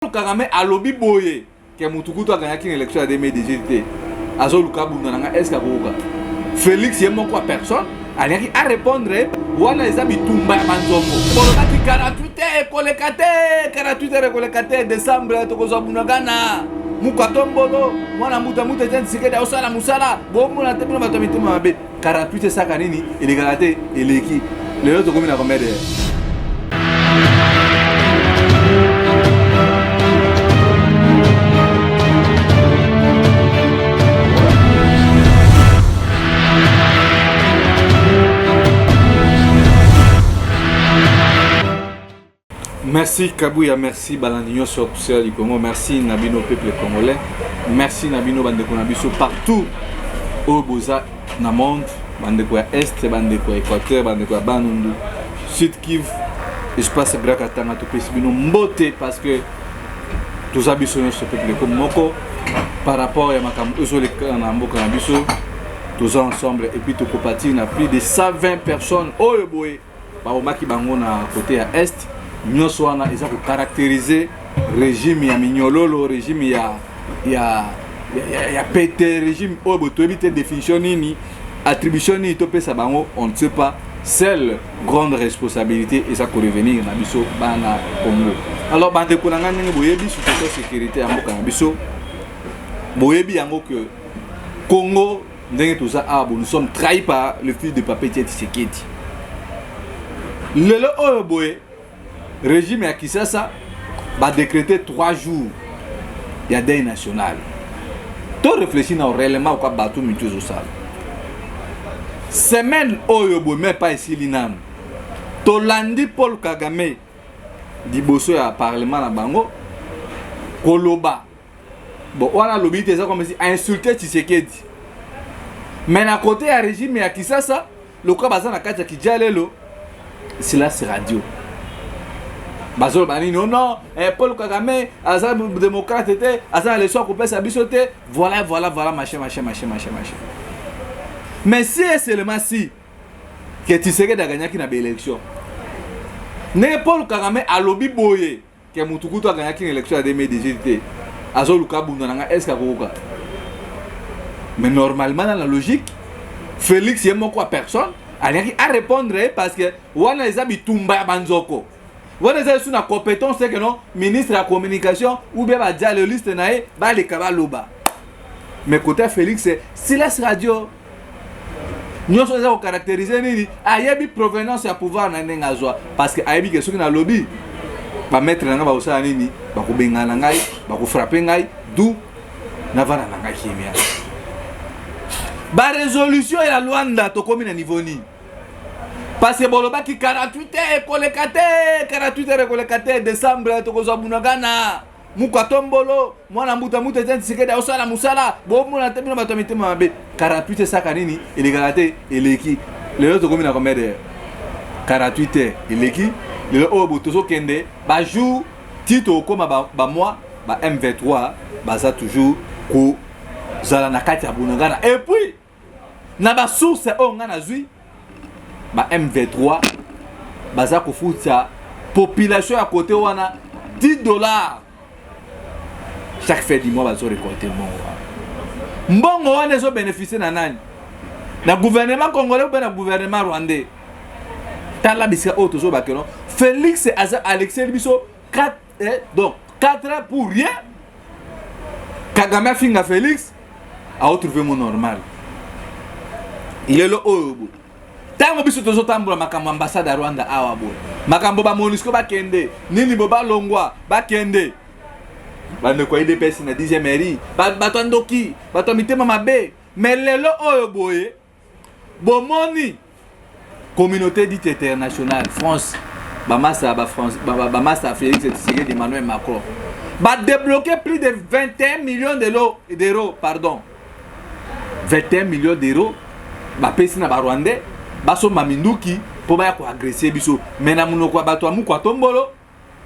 Kagame alobi boye ke mutu kutu aganyaki na election ya 2018 te, azoluka abunda na ngai, est-ce akokoka? Félix ye moko ya personne alingaki arépondre wana eza bitumba ya banzongo. Bolobaki 48 heures ekoleka te, 48 heures ekoleka te, décembre tokozwa Bunagana, Mukatombolo, mwana mbuta mbuta Etienne Tshisekedi aosala mosala, bomona te bino bato ya mitema mabe. 48 esaka nini elekaka te, eleki lelo tokomi na combien de Merci Kabuya, merci balandi nyonso ya poussière du Congo, merci na bino peuple congolais, merci na bino bandeko na biso partout oyo boza na monde, bandeko ya Est, bandeko ya Équateur, bandeko ya Bandundu, Sud Kivu, espace Grand Katanga, topesi bino mbote parce que toza biso nyonso peuple comme moko par rapport ya makambo oyo ezoleka na mboka na biso, toza ensemble et puis tokopatire na plus de 120 personnes oyo boye babomaki bango na côté ya Est. Nyonso wana eza kocaractérise régime ya minyololo, régime ya pete, régime oyo boye toyebi te définition nini, attribution nini topesa bango, on ne sait pas. Seule grande responsabilité eza korevenir na biso bana Congo. Alors bandeko na ngai, ndenge boyebi situation sécurité ya mboka na biso, boyebi yango que Congo ndenge toza awa, nous sommes trahis par le fils de Papa Etienne Tshisekedi. Lelo oyo boye régime ya Kinshasa badécrété 3 jours ya deuil national. To réfléchir na réellement kwa bato mitu ezosala semaine oyo boye, même pas esili nanu, tolandi Paul Kagame liboso ya parlement na bango koloba. Bon, wana alobi te, eza comme si insulté Tshisekedi, mais na côté ya régime ya Kinshasa, lokola baza na kati ya kidia lelo, silence radio. Bazoloba nini? Oh non, Paul Kagame aza démocrate te, aza na leçon akopesa biso te, voilà voilà voilà, machin machin machin machin machin. Mais si et seulement si ke Tshisekedi aganyaki na baélection, ndenge Paul Kagame alobi boye ke mutu kutu aganyaki na élection ya 2018 te, azoluka abunda na ngai, est ce que akokoka? Mais normalement, na la logique, Félix ye moko ya personne alingaki arépondre ye parce que wana eza bitumba ya banzoko, wana eza lisusu na compétence te ke non, ministre ya communication ou bien badialoliste na ye baleka baloba. Mais côté ya Félix, silence radio. Nyonso eza kocaractérise nini? Ayebi provenance ya pouvoir na ndenge azwa, parce que ayebi ke soki nalobi, bamaître na ngai bakosala nini? Bakobengana ngai, bakofrappe ngai, du navanda na ngai kimia. Barésolution ya Luanda, tokomi na niveau nini? Parce que bolobaki 48 heures ekoleka te, 48 heures ekoleka te, décembre tokozwa Bunagana, Mukatombolo, mwana mbuta mbuta Etienne Tshisekedi aosala mosala, bomona te bino bato ya mitema mabe. 48 esaka nini? Elekaka te, eleki lelo tokomi na combien de 48 heures eleki lelo oyo boye tozokende bajour ti tokóma bamois, ba M23 baza toujours kozala na kati ya Bunagana. Et puis na basource oyo ngai nazwi, ba M23 baza kofuta population ya côté wana 10 $ chaque fin du mois. Bazorécolte mbongo wana. Mbongo wana ezobénéficie na nani? Na gouvernement congolais mpe na gouvernement rwandais. Tala bisika oyo tozobakeno Félix aza alexeli biso 4, donc 4 ans pour rien. Kagame afinga Félix, aotrouve mo normal. Lelo oyo boye, ntango biso tozotambola makambo ambassade ya Rwanda awa boye, makambo baMONUSCO bakende nini bo balongwa bakende, bandeko ya UDPS na 10e mairie, bato ya ndoki, bato ya mitema mabe. Mais lelo oyo boye bomoni communauté dite internationale, France, bamasa bamasa ya Félix Tshisekedi, Emmanuel Macron, badébloqué plus de 21 millions d'euros, pardon, 21 millions d'euros bapesi na barwandais basomba minduki mpo baya koagresser biso. Mais na monoko ya bato ya mukwa tombolo,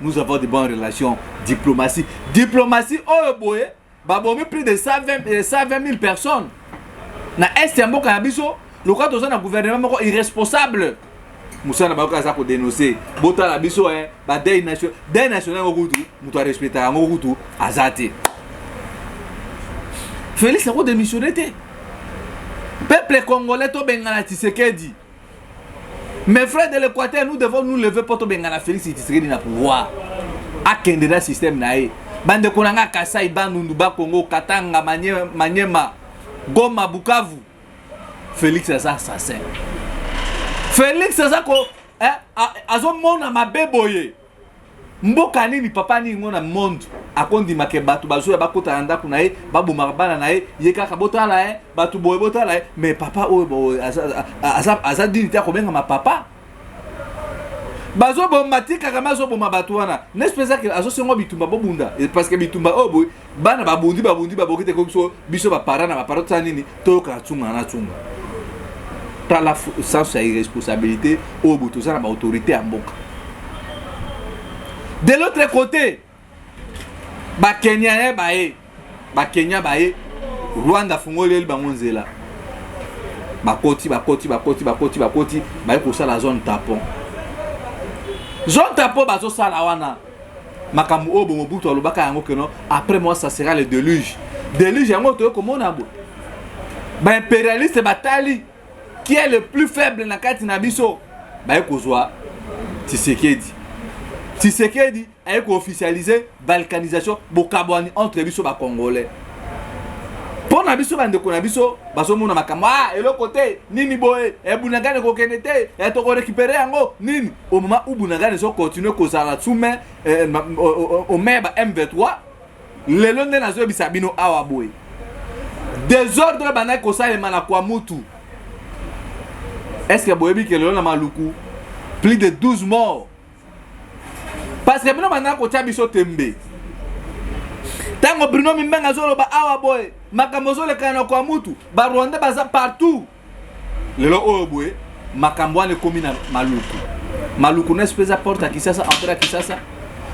nous avons de bonnes relations, diplomatie, diplomatie oyo boye babomi plus de 120 000 personnes na est ya mboka na biso. Lokola toza na gouvernement moko irresponsable. Mosala na bango kaka aza kodénoncer. Botala biso, ba deuil national, deuil national yango kutu moto arespectaka yango kutu aza te. Félix akodémissionne te. Peuple congolais, tobengana Tshisekedi. Mes frères de l'Équateur, nous devons nous lever mpo tobengana Félix Tshisekedi na pouvoir, akende na système na ye. Bandeko na nga Kasai, Bandundu, Bakongo, Katanga, Manyema, Goma, Bukavu, Félix aza assassin. Félix aza ko azomona mabe boye. Mboka nini, papa nini ngo na monde akondimaka bato bazoya bakota na ndako na ye, babomaka bana na ye, ye kaka botala ye, bato boye botala ye? Mais papa oyo boye aza dini te akobengama papa. Bazoboma tikaka me azoboma bato wana, n'est-ce pas? Ezake azosenga bitumba, bobunda, parce que bitumba oyo boye bana babundi, babundi, baboki te. Biso, biso baparent na baparent, tosala nini? Toyokaka tsunga na tsunga. Tala sens ya irresponsabilité oyo boye toza na baautorité ya mboka. De l'autre côté, Bakenya ye baye, Bakenya baye, Rwanda afungoleli bango nzela, bakoti, bakoti, bakoti, bakoti, bakoti, baye kosala zone tampon. Zone tampon bazosala wana, makambo oyo bo Mobutu alobaka yango que non, après moi ça sera le déluge. Déluge yango toye komona boye. Baimpérialiste batali qui est le plus faible na kati na biso, baye kozwa Tshisekedi. Tshisekedi aye koofficialiser balkanisation, bokabwani entre biso Bacongolais. Mpo na biso, bandeko na biso bazomona makambo eloko te. Nini boye? Bunagana ekokende te, tokorécupérer yango nini au moment où Bunagana ezocontinue kozala sous main au main ba M23? Lelo nde nazoyebisa bino awa boye, désordre bandaki kosalema na Kwamutu. Est ce que boyebi ke lelo na Maluku plus de 12 morts? Parce que bino bandaki kotia biso tembe. Ntango Bruno Mimbenga azoloba awa boye, makambo ozolekana na Kwamutu, Barwandais baza partout. Lelo oyo boye makambo wana ekomi na Maluku. Maluku nesi mpe eza porte ya Kisasa, entrée ya Kisasa.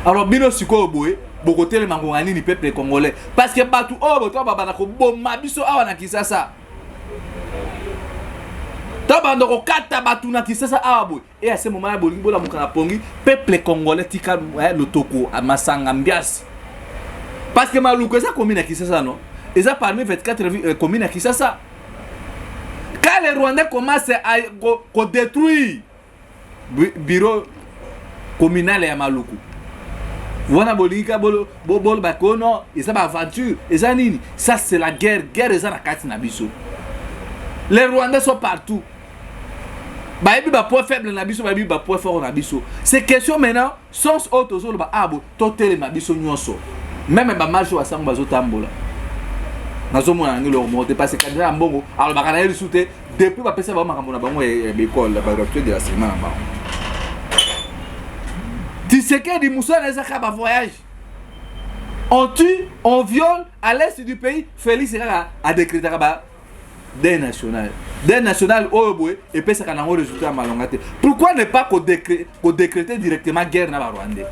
Alors bino sikoyo boye bokotelema ngonga nini, peuple congolais? Parce que bato oyo boto babanda koboma biso awa na Kisasa, to banda kokata bato na Kisasa awa boye, e à ce moment là bolingi bolamuka na pongi. Peuple congolais, tika lotoko, masanga, mbiasi, parce que Maluku eza commune ya Kisasa. Non, eza parmi 24 commune ya Kisasa. Quand les Rwandais commencent à kodétruire bureau communal ya Maluku wana, bolingi ka boloba ko non, eza baaventure, eza nini? Ça c'est la guerre. Guerre eza na kati na biso. Les Rwandais sont partout. Bayebi bapoint faible na biso, bayebi bapoint fort na biso. C'est question maintenant, sens oyo tozoloba abo, totelema biso nyonso. Même bamarche oyo basango bazotambola, nazomona yango eloko moko te, parce que candidat ya mbongo alobaka na ye lisu te depuis bapesa bango makambo na bango ya baécole, bagratuité de l'enseignement na bango. Tshisekedi mosala eza kaka bavoyage. On tue, on viole à l'est du pays, Félix kaka adécrétaka ba deuil national. Deuil national oyo boye epesaka nango résultat ya malonga te. Pourquoi ne pas kodécréter directement guerre na Barwandais?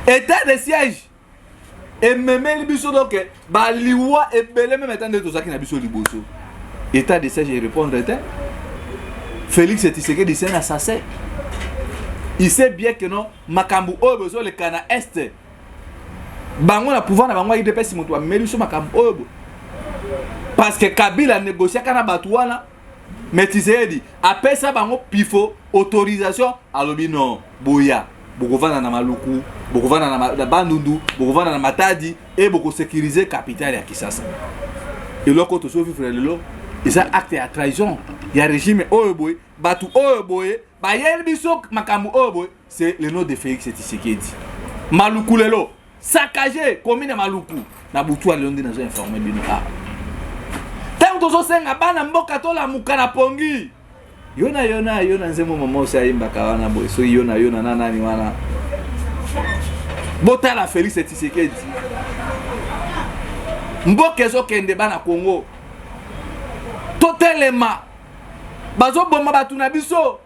État de siège ememeli biso donc baliwa ebele. Même état nde tozalaki na biso liboso, état de siège erépondre te. Félix Tshisekedi, c'est un assassin. Il sait bien que non, makambo oyo bozoleka na est, bango na pouvoir na bango ya UDPS moto bamemeli biso makambo oyo bo, parce que Kabila négociaka na bato wana. Mais Tshisekedi apesa bango pifo autorisation, alobi non, boya, bokovanda na Maluku, bokovanda na Bandundu, bokovanda na Matadi e bokosécuriser capitale ya Kisasa. Eloko tozovivre lelo eza acte ya trahison ya régime oyo boye. Bato oyo boye bayeli biso makambo oyo boye, c'est le nom de Félix Tshisekedi. Maluku lelo saccagé, commune ya Maluku. Na butu ya lelo nde nazo informe bino awa. Ntango tozosenga bana mboka tolamuka na pongi, yo na yo na yo na nzembo mama osi ayembaka wana boye, soki yo na yo na nani wana, botala Félix Tshisekedi, mboka ezokende. Bana Congo, totelema, bazoboma bato na biso.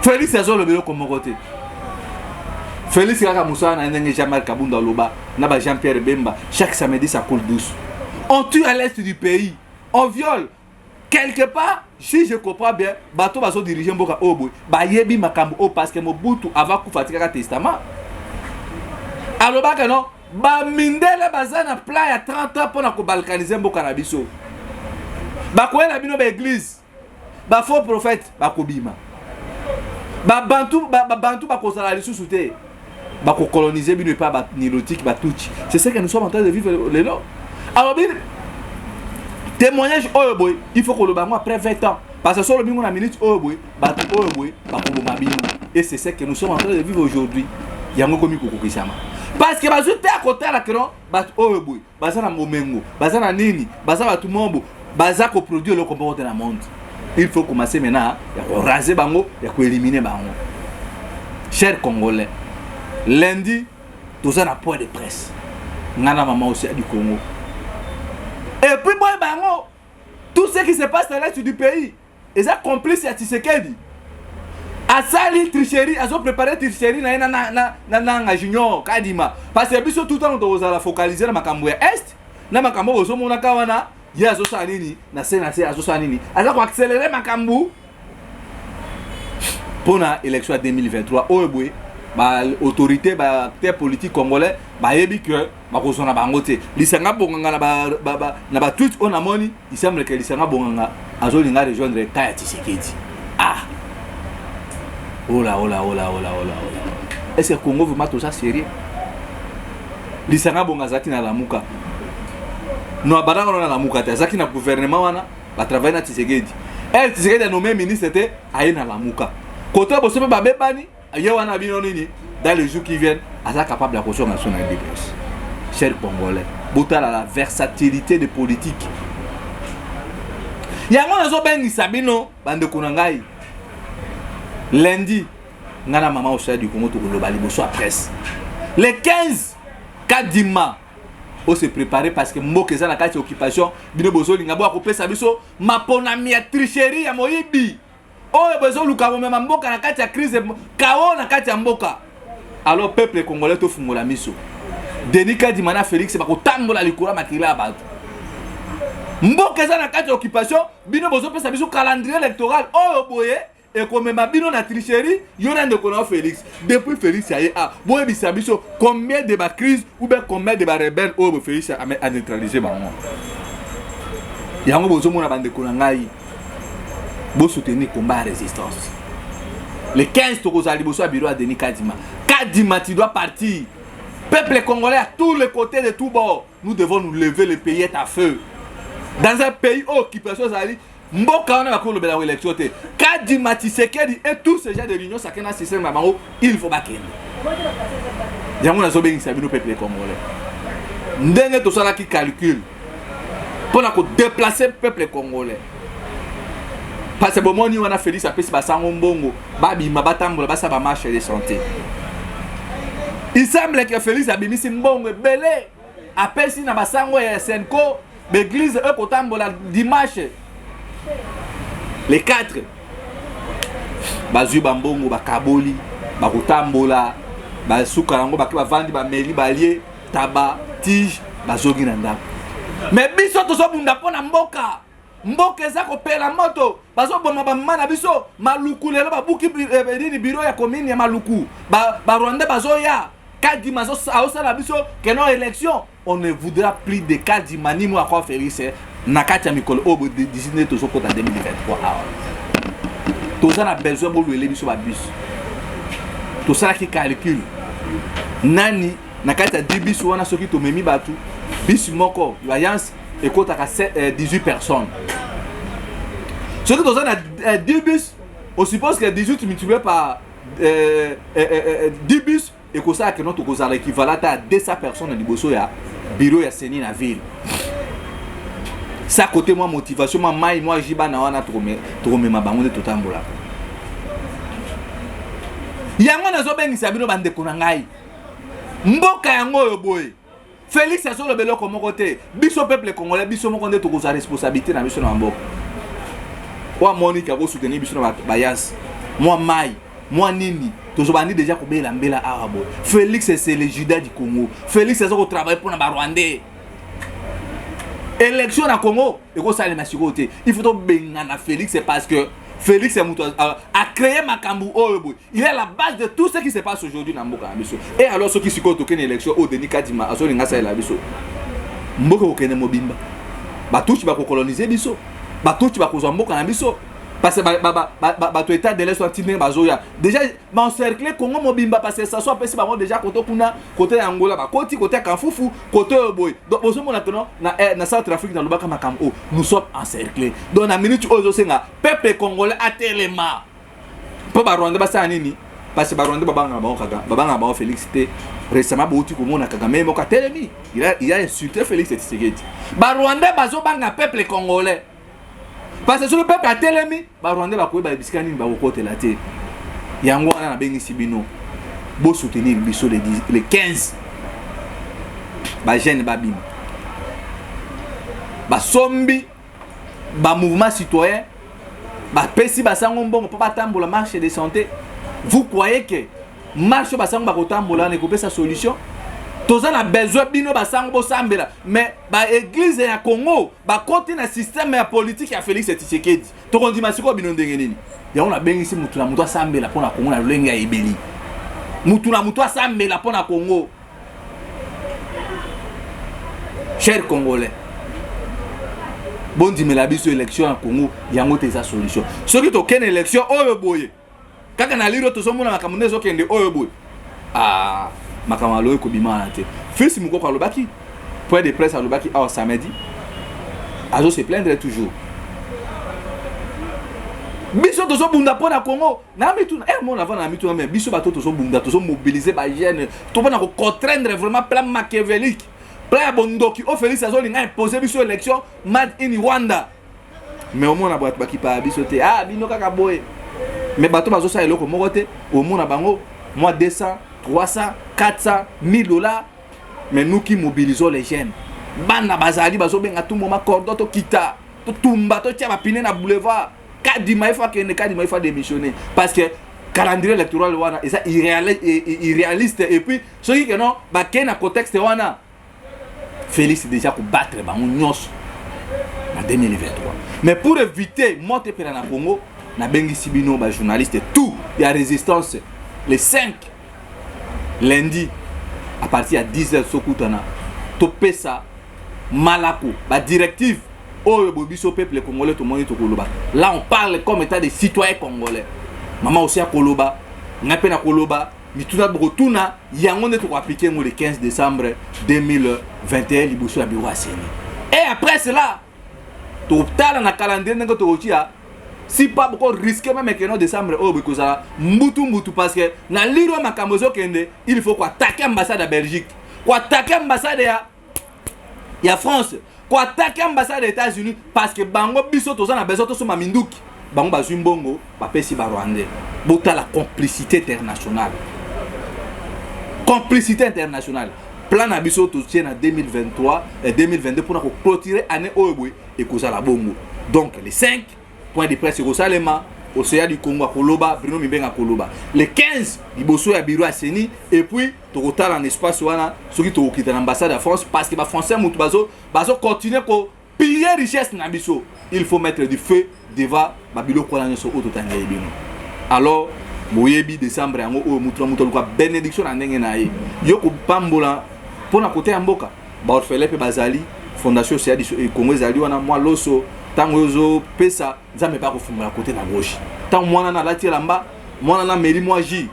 Félix azoloba eloko moko te. Félix kaka mosala na ndenge Jean-Marc Kabunda aloba na ba Jean-Pierre Bemba, chaque samedi ça coule douce. On tue à l'est du pays, on viole. Quelque part, si je comprends bien, bato bazodirige mboka oyo boye bayebi makambo oyo, parce que Mobutu avant kufa atikaka testament, alobaka non, bamindele baza na plan ya 30 ans mpona kobalkaniser mboka na biso. Bakoyela bino baéglise, bafaux prophète bakobima, babantu babantu bakozala lisusu te, bakocoloniser bino epa banilotique, batutsi. C'est ce que nous sommes en train de vivre lelo. Alobi témoignage oyo boye, il faut koloba yango après 20 ans, parce que so olobi ngo na minute oyo boye, bato oyo boye bakoboma bino. Et c'est ce que nous sommes en train de vivre aujourd'hui. Yango ekomi kokokisama, parce que bazwi te ya kotala keno bato oyo boye baza na bomengo, baza na nini, baza bato mombo, baza koproduire eloko moko te na monde. Il faut commencer maintenant ya koraser bango, ya koéliminer bango. Cher Congolais, lundi toza na point de presse, nga na mama aussi du Congo. Et puis boyeba yango, tout ce qui se passe à l'est du pays eza complice ya Tshisekedi. Asali tricherie, azoprépare tricherie na ye na Nanga Junior Kadima, parce que biso tout ntango tokozala focalisé na makambo ya est, na makambo oyo ozomonaka wana. Ye azosala nini na se na se? Azosala nini? Aza koaccélérer makambo mpona élection ya 2023 oyo boye. Baautorité, baacteur politique congolais bayebi ke bakozwa na bango te. Lisanga Bonganga, na batweet oyo namoni, il semble ke Lisanga Bonganga azolinga rejoindre ka ya Tshisekedi. Ah, ola ola ola ola ola ola, est ce que Congo vraiment toza sérieux? Lisanga Bonga azalaki na Lamuka? No, abandaka no na Lamuka te, azalaki na gouvernement wana, batravaille na Tshisekedi. Ere Tshisekedi anommé ministre te, aye na Lamuka. Kote boso mpe babebani ye wana bino nini. Dans les jours qui viennent, aza capable ya kozonga so na UDPS. Cher Congolais, botala la versatilité de politique. Yango nazobengisa bino, bandeko na ngai, lundi ngai na mama Osaya du Congo tokoloba liboso ya presse. Le 15, Kadima ose préparer, parce que mboka eza na kati ya occupation. Bino bozolinga boya kopesa biso maponami ya tricherie, ya moyibi, oyo bozoluka komema mboka na kati ya crise, kao na kati ya mboka. Alors peuple congolais, tofungola miso. Denis Kadima na Félix bakotambola likolo ya makila ya bato. Mboka eza na kati ya occupation, bino bozopesa biso calendrier électoral oyo boye ekomema bino na tricherie, yo na ndeko na yo Félix. Depuis Félix aye a boyebisa biso combien de bacrise ou bien combien de barebelle oyo bo Félix aneutraliser bango. Yango bozomona, bandeko na ngai, bosoutenir combat ya résistance. Le 15, tokozala liboso ya bureau ya Denis Kadima. Kadima, tu dois partir. Peuple congolais, à tous les côtés, de tous bords, nous devons nous lever. Le pays est à feu. Dans un pays oyo occupation ezali, mboka wana bakolobela yango élection te. Kadima, Tshisekedi et tous ces gens de l'Union sacrée na système na bango, il faut bakende. Yango nazobengisa bino, peuple congolais, ndenge tosalaki calcul mpona kodéplacer peuple congolais, parce que bomoni wana Félix apesi basango mbongo, babima, batambola, basala bamarche de santé. Il semble que Félix abimisi mbongo ebele, apesi na basango ya CENCO, baéglise oyo kotambola dimanche le 4. Bazwi bambongo, bakaboli, bakotambola, basuka yango bake, bavandi, bameli, balie taba tige, bazongi na ndako. Mais biso tozobunda mpo na mboka. Mboka eza kopela moto, bazoboma bamama na biso. Maluku lelo babuki nini, bureau ya commune ya Maluku. Barwandais bazoya. Kadima azosala biso keno élection. On ne voudra plus de Kadima ni mo akor Félix na kati ya mikolo oyo. D'ici nde tozokota 2023 awa, toza na besoin bolwele biso babus. Tosalaki calcul nani na kati ya 10 bus wana, soki tomemi bato, bus moko alliance ekotaka 18 personnes. Soki toza na 10 bus, on suppose que 18 multiplié par 10 bus ekosala keno tokozala équivalent ata ya 200 personnes na liboso ya bureau ya CENI na ville. Sa côté mwa motivation, mwa mai, mwa ji, bana wana tokomema bango nde totambolaka. Yango nazobengisa bino, bandeko na ngai, mboka yango oyo boye Félix azoloba eloko moko te. Biso peuple congolais, biso moko nde tokozwa responsabilité na biso na mboka oyo. Amoniki akosoutenir biso na bayasi, mwa mai, mwa nini, tozobandi déjà kobela mbela awa boye. Félix, c'est le Judas du Congo. Félix aza kotravaille mpona barwandais. Élection na Congo ekosalema sikoyo te. Il faut tobengana Félix, parce que Félix ya moto a créé makambo oyo boye. Il est à la base de tout ce qui se passe aujourd'hui na mboka na biso. Et alors, soki sikoyo tokende élection oyo Denis Kadima azolinga asalela biso, mboka kokende mobimba, Batutsi bakocoloniser biso, Batutsi bakozwa mboka na biso, parce que bato état de l'Est ati ndenge bazoya déjà baencercle Congo mobimba, parce que Sassou apesi bango déjà kote kuna, kote ya Angola bakoti, kote ya Kanfufu, kote oyo boye. Donc bozomona tono na Centre Afrique, nalobaka makambo oyo, nous sommes encerclés. Donc na minute oyo ezosenga peuple congolais atelema mpo Barwandais basala nini? Parce que Barwandais babangaka bango, kaka babangaka bango Félix te. Récemment bouti komona Kagame moko atelemi, il a insulté Félix Tshisekedi. Barwandais bazobanga peuple congolais, parce que soki peuple atelemi, Barwandais bakoyeba bisika nini bakokotela te. Yango wana nabengisi bino bosoutenir biso le 15, bajeunes babima, basombi bamouvement citoyen, bapesi basango mbongo mpo batambola marche de santé. Vous croyez que marche oyo basango bakotambola wana ekopesa solution? Toza na besoin bino basango bosambela, mais baéglise ya Congo bakoti na système ya politique ya Félix Tshisekedi. Tokondima sikoyo bino ndenge nini? Yango nabengisi mutu na mutu asambela mpo na Congo na lolenge ya ebeli. Mutu na mutu asambela mpo na Congo. Cher Congolais, bondimela biso, élection ya Congo yango te eza solution. Soki tokende élection oyo boye kaka na liro, tozomona makambo nde ezokende oyo boye. Ah, makambo aloyi ekobima wana te. Fils Mokoko alobaki point de presse, alobaki awa samedi, azo se plaindre toujours. Biso tozobunda mpo na Congo na mituna mona avant na mituna, mais biso bato tozobunda, tozomobiliser bajeunes to mpona kocontraindre vraiment plan machiavélique, plan ya bondoki oyo Félix azolinga impose biso, élection made in Rwanda. Mais omona bato bakipaka biso te. Ah, bino kaka boye, mais bato bazosala eloko moko te. Omona bango mwa 200, 300, 400, 1000 dollars. Mais nous qui mobilisons les jeunes, bana bazali bazobenga tout moment cordon, tokita, totumba, totia bapine na boulevard. Kadima ifo akende, Kadima ifo adémissionner, parce que calendrier électoral wana eza irréaliste. Et puis soki keno bakei na contexte wana, Félix déjà kobattre bango nyonso na 2023. Mais pour éviter moto epela na Congo, nabengisi bino bajournaliste tout ya résistance, le 5 lundi à partir ya 10 heures, sokutana, topesa malako, badirective oyo boye biso peuple congolais tomoni tokoloba. Là on parle comme état de citoyen congolais. Mama osi akoloba, ngai mpe nakoloba, mituna bokotuna yango nde tokoappliquer yango le 15 décembre 2021 liboso ya bureau ya CENI. Et après cela, totala na calendrier ndenge tokotia. Si pas, boko risque même que no décembre oyo bokozala mbutu mbutu, parce que na liro makambo ezokende, il faut koattaquer ambassade ya Belgique, koattaquer ambassade ya France, koattaquer ambassade ya États-Unis, parce que bango, biso toza na besoin tosomba minduki, bango bazwi mbongo bapesi Barwandais. Botala complicité internationale, complicité internationale. Plan na biso totie na 2023 et 2022 mpona koclôturer année oyo boye ekozala bongo. Donc le 5, point de presse ekosalema, Océan du Congo akoloba, Bruno Mimbenga akoloba le 15 liboso ya bureau ya CENI. Et puis tokotala na espace wana soki tokokita na ambassade ya France, parce que Bafrançais motu bazocontinue kopiller richesse na biso. Il faut mettre du feu devant babiloko wana nyonso oyo totangeli bino. Alors boyebi, décembre yango oyo, mutu na mutu aluka bénédiction na ndenge na ye, yo kopambola mpona kote ya mboka. Baorphelin mpe bazali, Fondation Océan Congo ezali wana. Mwa loso ntango oyo ozopesa, Nzambe mpe akofungola kote na gauche. Ntango mwana na alati elamba, mwana na meli mwa jus,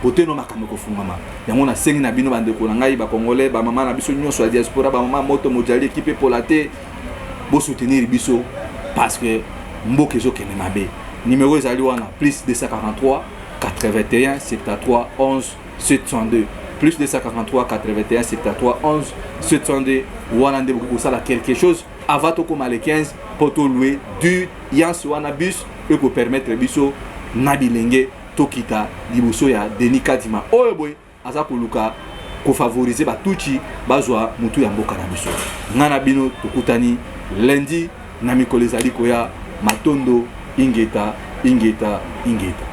kote no makambo ekofungama. Yango nasengi na bino, bandeko na ngai Bacongolais, bamama na biso nyonso ya diaspora, bamama moto mojali ekipe epola te, bosoutenir biso parce que mboka ezokende mabe. Numéro ezali wana: plus 243 81 73 11 702, plus 243 81 73 11 702. Wana nde bokoki kosala quelque chose avant tokóma le 15, mpo tolouer du yansi wana bus ekopermettre biso na bilenge tokita liboso ya Denis Kadima oyo boye aza koluka kofavoriser Batutsi bazwa mutu ya mboka na biso. Ngai na bino tokutani lundi na mikolo ezali koya. Matondo, ingeta, ingeta, ingeta.